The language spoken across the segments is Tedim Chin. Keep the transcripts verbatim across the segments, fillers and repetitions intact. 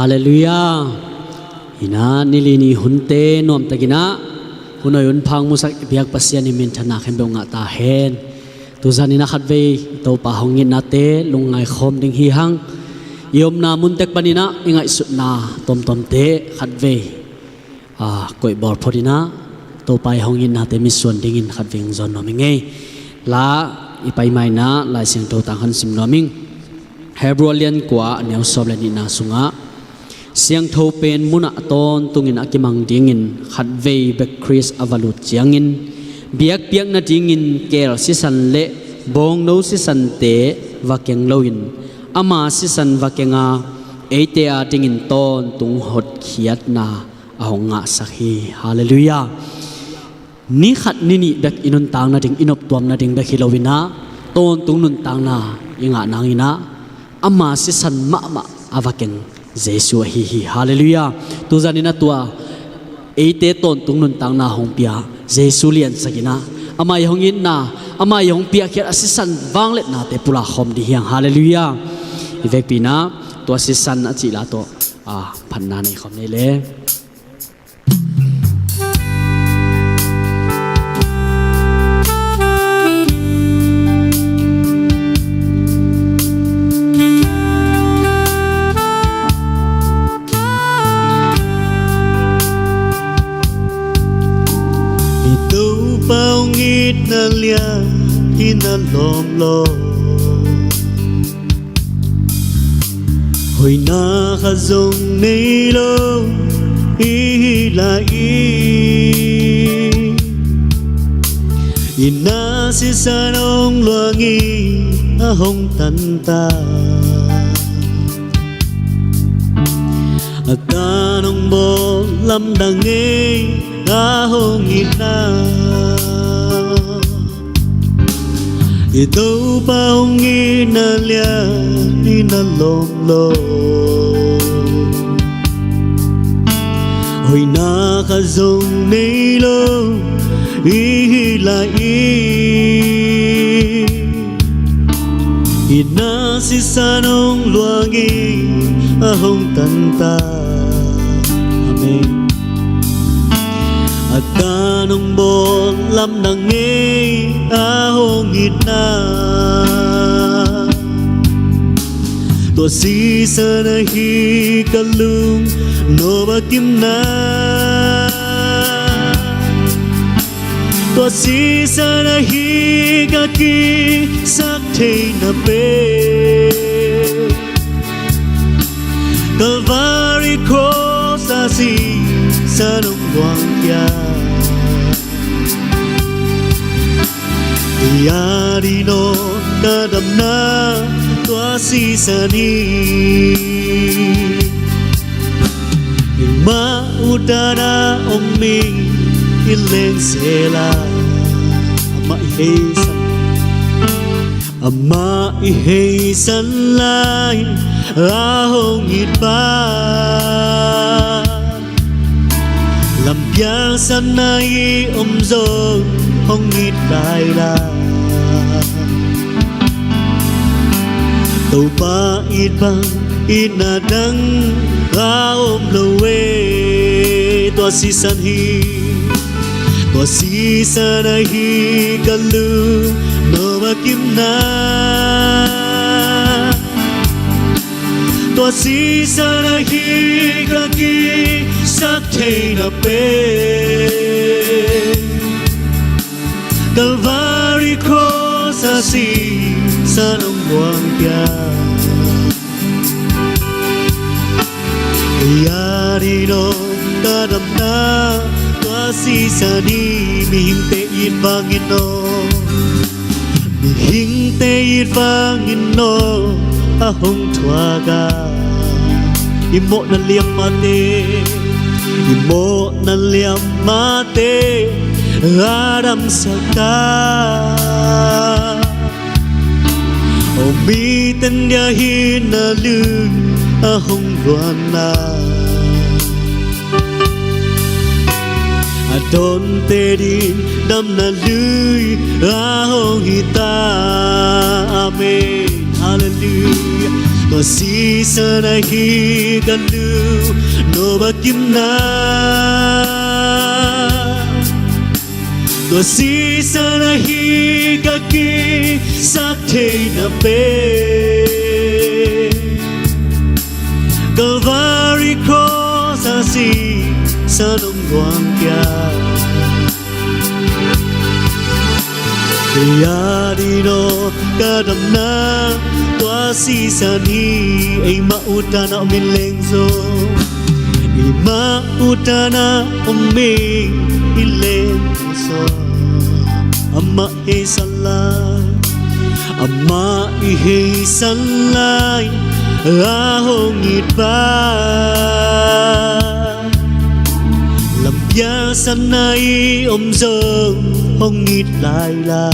Halleluiah. Inah nili ni hunte nuamtakinah hun hoih hun pha hong musak i biak Pasian i minthanna khempeuh ngah ta hen. Tuzan inah khatvei Topa hong itnate lungngai khawm ding hi hang. I omna mun tek paninah i ngaihsutna tomtomte khatvei a, koih bawl phot inah Topa i hong itnate mitsuan dingin khatvei hong zawn nuam ing ei. La i pai ma inah Lai Siangtho tang khat sim nuam ing. Hebru a lian kua a neu sawm le nihna sungah, siangtho pen munah tawntungin a kimang dingin khatvei bek Khrist a va lut ciangin biakpiak nadingin keel sisan le bawngno sisante va keng loin ama sisan va kenga eite adingin tawntung hotkhiatna a hong ngahsak hi. Halleluiah. Ni khat ni nih bek i nuntak nading, i noptuam nading bek hi loinah tawntung nuntakna i ngah nanginah ama sisan mahmah a va keng Jesu ahi hi. Halleluiah. Tuzan inah tua eite tawntung nuntakna hong pia Jesu liansakinah ama i hong itna, ama i hong piakkhiat a sisan vangliatnate pulak khawm ding hi hang. Halleluiah. I vekpi inah tua sisan a cihla tawh a, phatna nei khawm nei le. I Topa hong itna lian hi na lawm lo. Hoihna khat zong nei lo i hih lai-in, i na sisan hong luang in a hong tanta. A tan hong bawl lamdang ei a hong itna. I Topa hong itna lian hi na lawm lo. Hoihna khat zong nei lo i hih lai-in, i na sisan hong luang in a hong tanta. Amen. A tan hong bawl lamdang ei a hong itna. Tua sisan ahi ka lung nawp a kimna. Tua sisan ahi ka kisak theihna pen. Calvary cross a sisan hong luang kia. Kei a ding nawn ka damna tua sisan hi. Keimah uttana om ing i leng sela. Amah i heisan, amah i heisan lai a hong it pa. Lampiang satna i om zong hong it lai la. Topa it bang itna dang a om lo e. Tua sisan hi, tua sisan ahi ka lung nawp a kimna. Tua sisan ahi ka kisak theihna pen. Calvary cross a sisan hong luang kia. Kei a ding nawn damna tua sisan hi. Mihingte it vangin aw, mihingte it vangin aw, a hong thuak a, i mawhna liammate, i mawhna liammate a damsak a, aw mite dia hih na lui a hong luanna, a dawnte ding damna lui a hong hi ta. Amen. Halleluiah. Tua sisan ahi ka lu, no bakimna. Tua sisan ahi ka kisak theihna pen, Calvary cross a sisan hong luang kia. Kei a ding aw ka damna tua sisan hi. Eimah utana om in leng zong, eimah utana om in leng zong, amah heisan lai, amah i heisan lai a hong it pa, lampiansatna i om zong hong it lai la.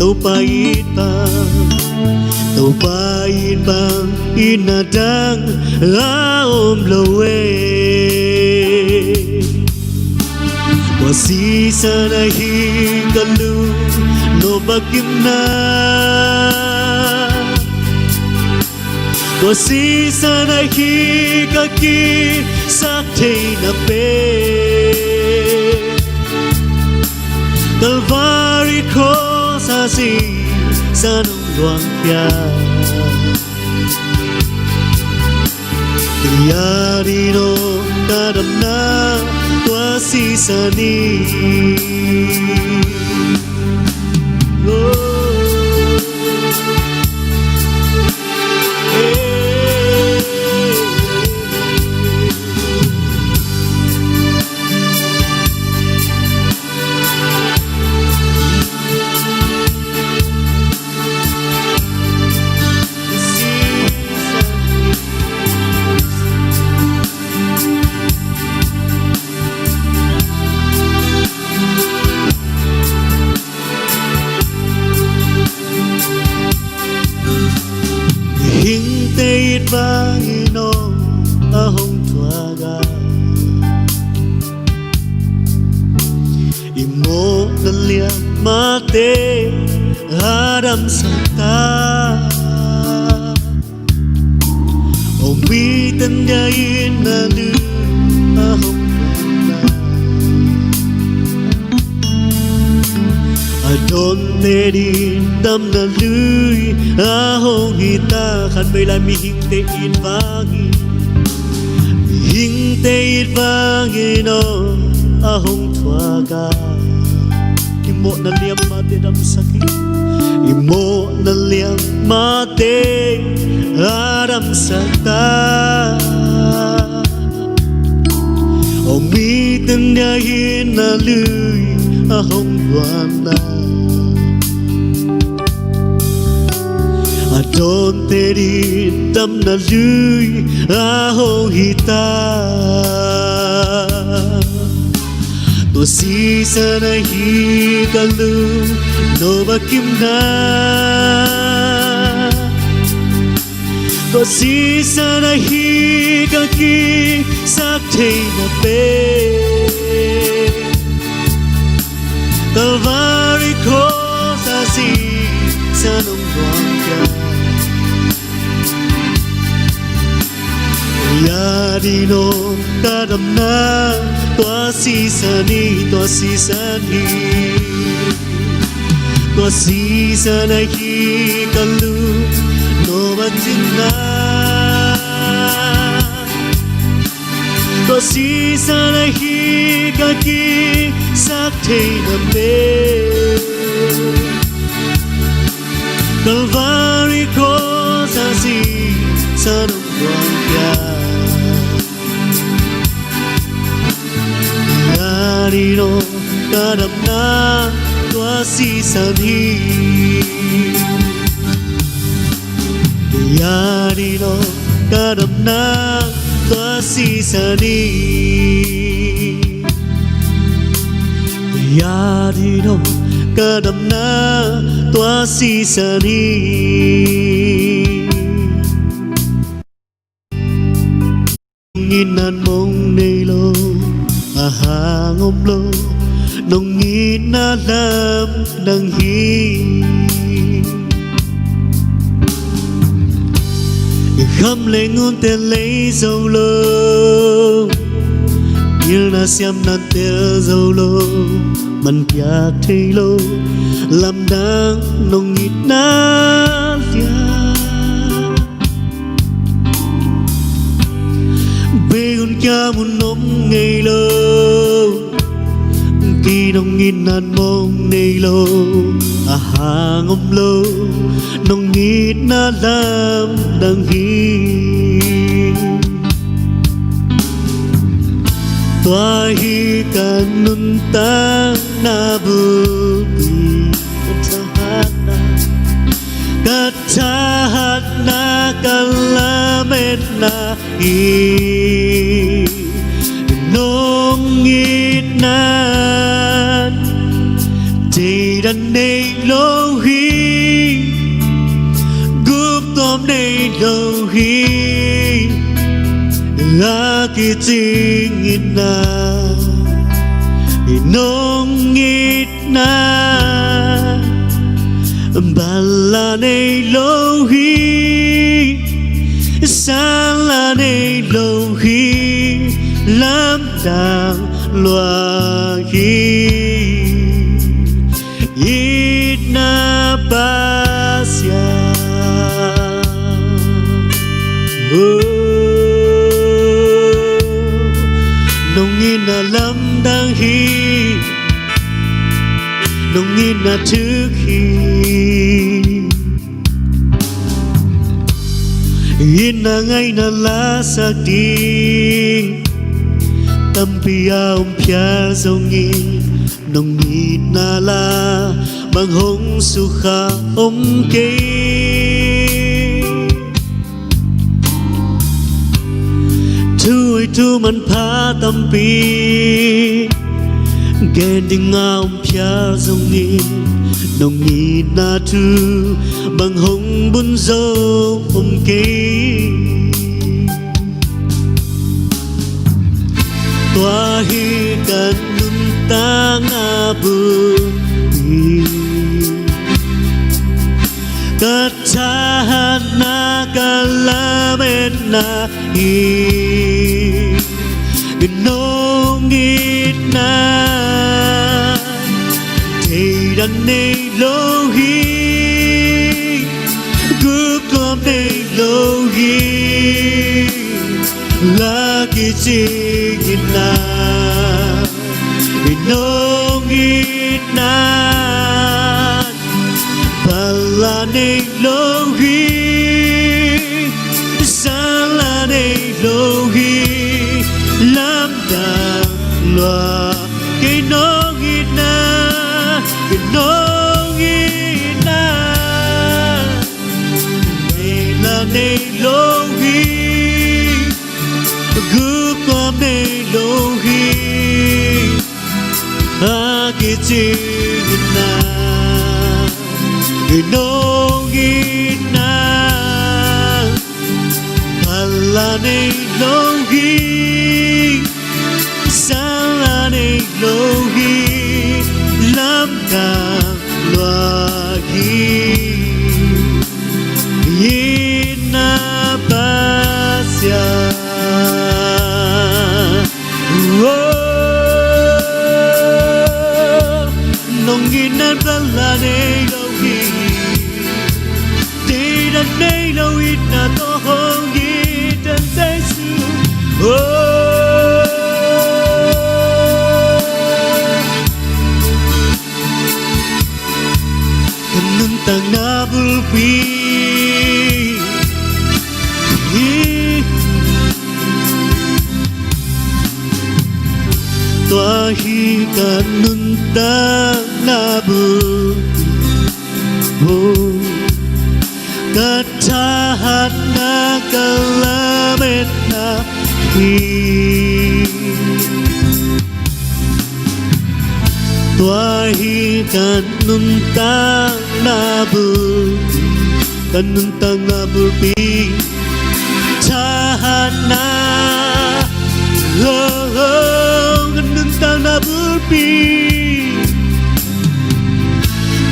Topa it bang, Topa it bang itna dang a om lo e. Tua sisan ahi ka lu, no bakimna. Tua sisan ahi ka kisak theihna pen, Calvary cross a sisan hong luang kia. Kei a ding aw ka damna tua sisan hi. Oh. Mihingte it vangin aw a hong thuak a, i mawhna liammate a damsak ta, aw mite dia itna lui a hong luanna, a dawnte ding damna lui a hong hi ta. Khatvei lai mihingte it vangin, mihingte it vangin aw a hong thuak a, i mawhna liammate damsak hi. I mawhna liammate a damsak ta, aw mite dia itna lui a hong luanna, a dawnte ding damna lui a hong hi ta. Tua sisan ahi ka lu, no bakimna. Tua sisan ahi ka kisak theihna pen, Calvary cross a sisan hong luang kia. Kei a ding aw ka damna tua sisan hi, tua sisan hi. Tua sisan ahi ka lu, no bakimna. Tua sisan ahi ka kisak theihna pen, Calvary cross a sisan hong luang kia. Ka damna tua sisan hi. Kei a ding lo ka damna tua sisan hi. Kei a ding lo ka damna tua sisan hi. Nong itna mong nei lo, a hang om lo, nong itna lamdang hi. Kham leh ngunte lei zo lo, pilna siamna tel zo lo, man piak thei lo, lamdang nong itna lian. Bei hun kiam hun om ngei lo, kei nong itna mong nei lo, a hang om lo, nong itna lamdang hi. Tua hi ka nuntakna bulpi, ka thahatna, ka thahatna, ka lametna hi. Nong itna theidan nei lo hi, guptuam nei lo hi, a kicing itna. Nong itna bal la nei lo hi, san la nei lo hi, lamdang lua hi. Itna Pasian, oh, nong itna lamdang hi, nong itna thuk hi. Itna ngaihna lasak ding tampi a om phial zongin, nong itna la bang hong sukha om kei. Thuhoih thumanpha tampi gen ding a om phial zongin, nong itna thu bang hong bun zo om kei. Tua hi ka nuntakna bulpi, ka thahatna, ka lametna hi. Nong itna theidan nei lo hi, guptuam nei lo hi, a kicing itna. Nong itna bal la nei lo hi, san la nei lo hi, lamdang lua. Kei nong itna, kei nong itna bei la nei lo hi, guptuam nei lo hi, a kicing itna. Kei nong itna bal la nei lo hi, san la nei lo hi, lamdang lua hi. Itna Pasian, oh, nong itna bal la nei lo hi. Theidan nei lo itna tawh hong it in Jesu. Oh, ka nuntakna bulpi hi. Tua hi Ka nuntakna bulpi, oh, ka thahatna, ka lametna hi. Tua hi ka nuntakna bulpi, ka nuntakna bulpi, thahatna, oh, oh, ka nuntakna bulpi.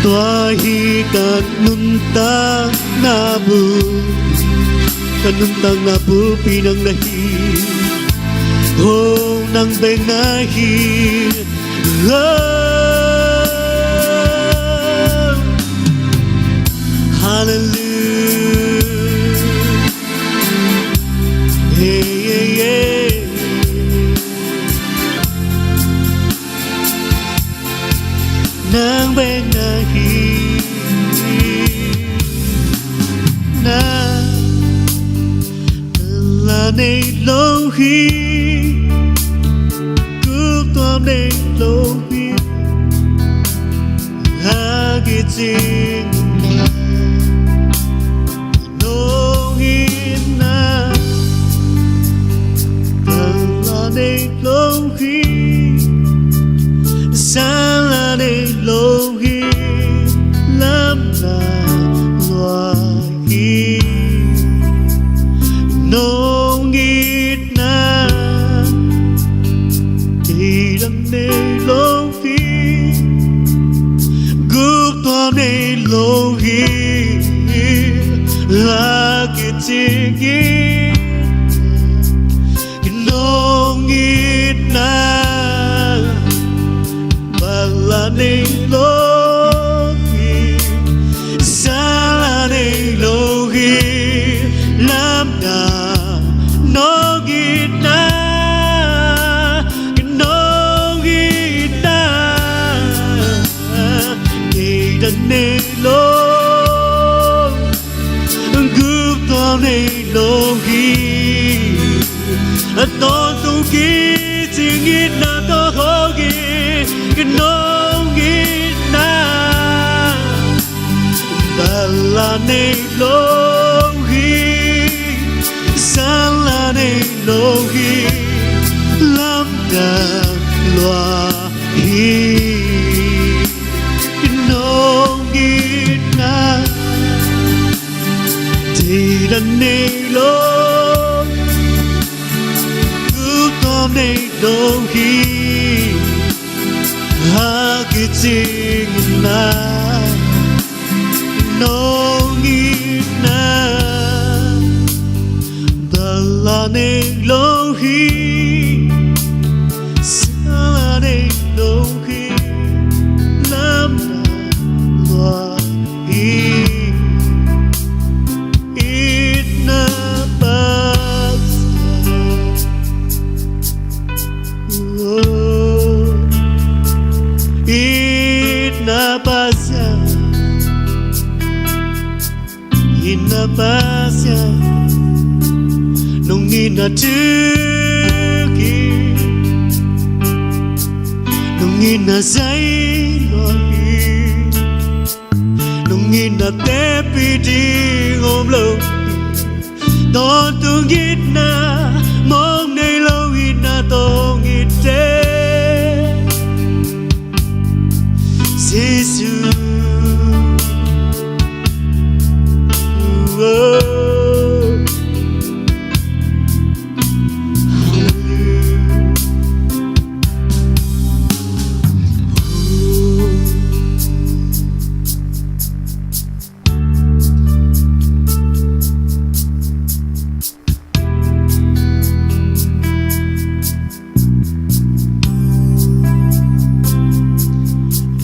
Tua hi ka nuntakna bulpi, ka nuntakna bulpi nang na hi. Oh, nang bek na hi. Oh, hallelujah. Hey, hey, hey. Nang bek na hi. Na, la nei lo hi. Gup tuam nei lo hi. A kicing nong itna, tala nei lo hi. Sala nei lo hi. Lamna lua hi. Nong itna, tila nei lo hi. Gup tuam nei lo hi. La kicing in, nong itna, bala nei lo hi. Sala nei lo hi. Lamna nong itna, nong itna, tila nei lo, gup tuam nei lo hi. A tawntung kicing itna tawh hong hi. Nong itna, bala nei lo hi. Sala nei lo hi. Lamna lua hi. Nong itna, tila nei lo, gup tuam nei lo hi. A kicing itna, nong itna, bala nei lo hi. Sala nei lo hi. Lamna lua hi. Itna Pasian. Oh, itna Pasian. Itna Pasian. Nong itna thukhit, nong itna zai lua hi. Nong itna teci ding om lo hi. Tawntung itna, mawk nei lo itna tawh hong it teh, Jesu. Oh.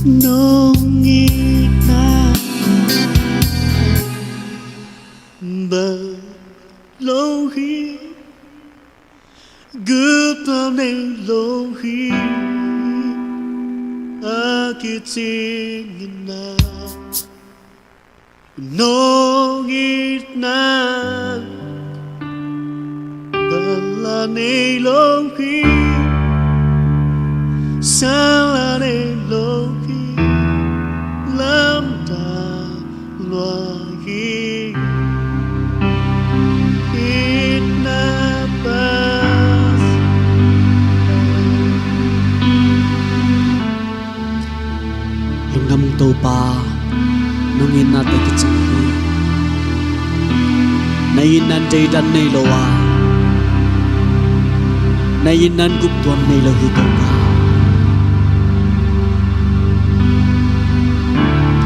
Nong itna, bang lo hi. Gup tuam nei lo hi. A kicing itna, nong itna, bala nei lo hi. Sala nei lo hi, lamdang lua hi, itna pas. Lungdam ung Topa, nong itnate kicing hi. Na itna in deidan nei lo a, na itna in guptuam nei lo hi Topa.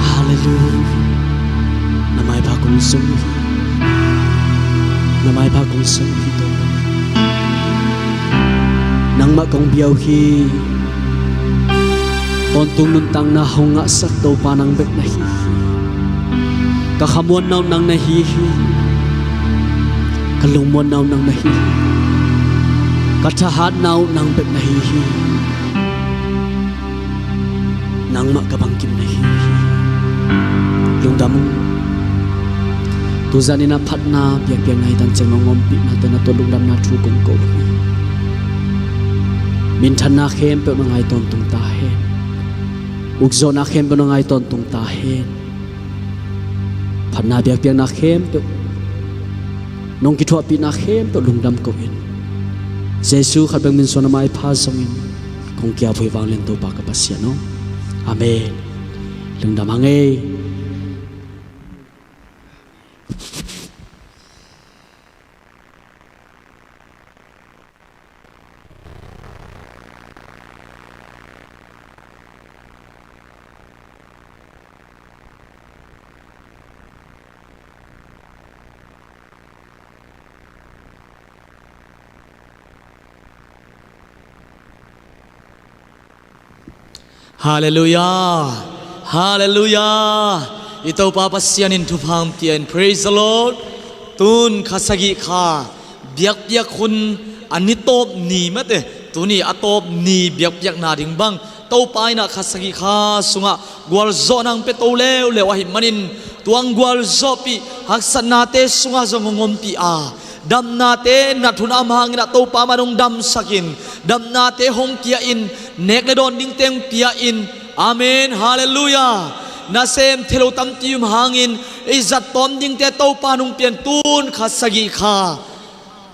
Halleluiah. Na maipha kong zong hi. Na maipha kong zong hi Topa. Nangmah kong bia uh hi. Tawntung nuntakna hong ngahsak Topa nang bek na hi hi. Ka khamuanna uh nang na hi hi. Ka lungmuanna uh nang na hi hi. Ka thahatna uh nang bek na hi hi. Nangmah ka bangkim na hi hi. Lungdam ung. Tuzan in a phatna biakpiakna hi tan ciang nong ompihna tawh na tawh lungdamna thu kong ko hi. Minthanna khempeuh na ngai tawntung ta hen. Ukzawhna khempeuh na ngai tawntung ta hen. Phatna biakpiakna khempeuh, nong kithuahpihna khempeuh lungdam ko in, Jesu khat bek min suang na maipha zongin kong kiap uh hi vanglian Topa ka Pasian aw. Amen. Lungdam hang ei. Halleluiah. Halleluiah. I Topa Pasian in thupha hong pia in. Praise the Lord. Tun kha sagih kha biakpiak hun a ni tawp ni mate, tuni a tawp ni biakpiakna ding bang Topa in a kha sagih kha sungah gualzawhna hong pia to leuleu ahih manin, tua hong gualzawhpih haksatnate sungah zong hong ompih a, damnate nat hun a om hangin a Topa mah in hong damsak in, damnate hong kia in, nek le dawn dingte hong pia in. Amen. Halleluiah. Nasem thei lo tampi om hangin ei zat tawm dingte Topa in hong pia in, tun kha sagih kha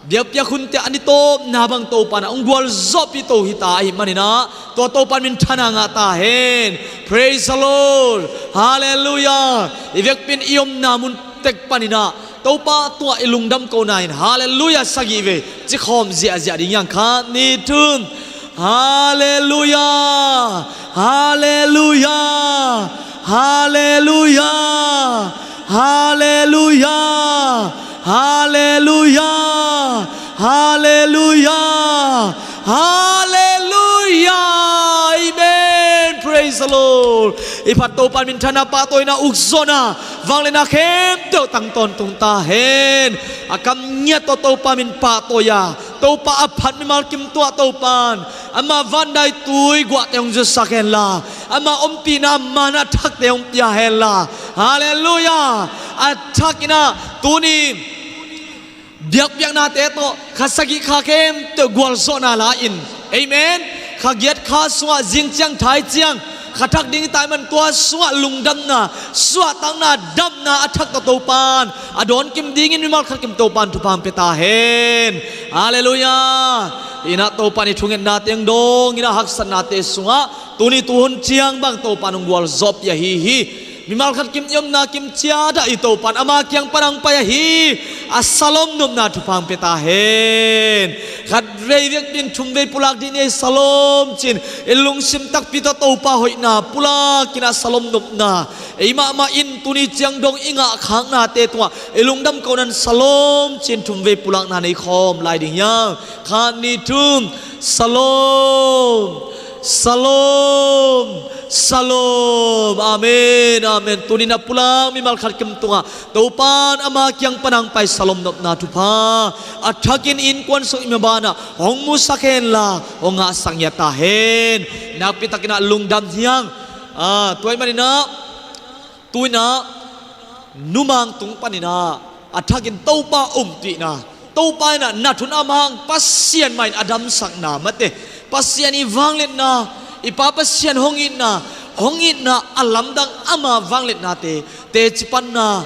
biakpiak hunte a ni tawpna bang Topa in a hong gualzawhpih to hi ta ahih manin a, tua Topa in minthanna ngah ta hen. Praise the Lord. Halleluiah. I vekpi in i omna mun tek panin a Topa tungah i lungdam kohna in halleluiah sagih vei ci khawm ziahziah ding hi hang. Khat, nih, thum. Halleluiah. Halleluiah. Halleluiah. Halleluiah. Halleluiah. Halleluiah. Halleluiah. Amen. Praise the Lord. I phat Topa in minthanna, pahtawina, ukzawhna, vangliatna khempeuh tang tawntung ta hen. A kam ngiat tawh Topa min pahtawi a, Topa a phat mimal kim tungah Topa in ama vandaitui guahte hong zusak henla, ama ompihna mana thakte hong pia henla. Halleluiah. A thakin a tuni biakpiaknate tawh kha sagih kha khempeuh gualzawhna la-in, amen, kha giat kha sungah zing ciang thai ciang kha thak ding i tai man tua sungah lungdamna, suahtakna, damna a thak tawh Topa in a dawn kim dingin mimal khat kim Topa in thupha hong pia ta hen. Halleluiah. Inah Topa in i thungetnate hong dawng inah haksatnate sungah tuni tuhun ciang bang Topa in hong gualzawhpih ahi hi. Mimal khat kim i omna kim ciat ah i Topa in ama kiang pan hong pai ahi. A salom nopna thupha hong pia ta hen. Khat vei vekpi in thum vei pulak dih ni ei, salom ci-in i lungsim takpi tawh Topa hoihna pulak inah salom nopna, ei mahmah in tuni ciang dong i ngah khaknate tungah i lungdam kohna in salom ci-in thum vei pulakna nei khawm lai ding hi hang. Khat, nih, thum. Salom. Salom. Salom. Amen. Amen. Tuni-in a pulak mimal khat kim tungah Topa in ama kiang pan hong pai salom nopna thupha a thakin innkuan sung i maban ah hong musak henla hong ngahsak ngiat ta hen. Nakpi takin a lungdam hi hang. Ah, tua ahih manin a tu-in a numang tung panin a a thakin Topa ompihna, Topa in a nat hun a om hang Pasian mah in a damsakna mate, Pasian i vangliatna, I Pa Pasian hong itna, hong itna a lamdang ama vangliatnate, teci panna,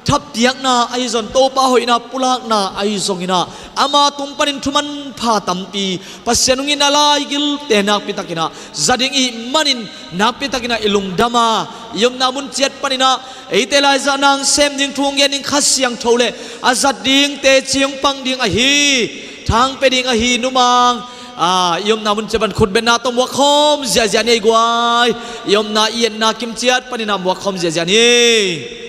thapiakna ahi zong, Topa hoihna pulakna ahi zonginah, ama tung panin thumanpha tampi, Pasian hong itna laigilte nakpitakinah za ding i hih manin, nakpitakinah i lungdama, i omna mun ciat paninah eite laizah nang sem ding, thu hong gen ding Kha Siangtho le a zat ding teci hong pang ding ahi, thangpia ding ahi numang, a, i omna mun ciat pan khutbetna tawh muakkhawm ziahziah ni ei guai. I omna i etna kim ciat paninah muakkhawm ziahziah ni ei.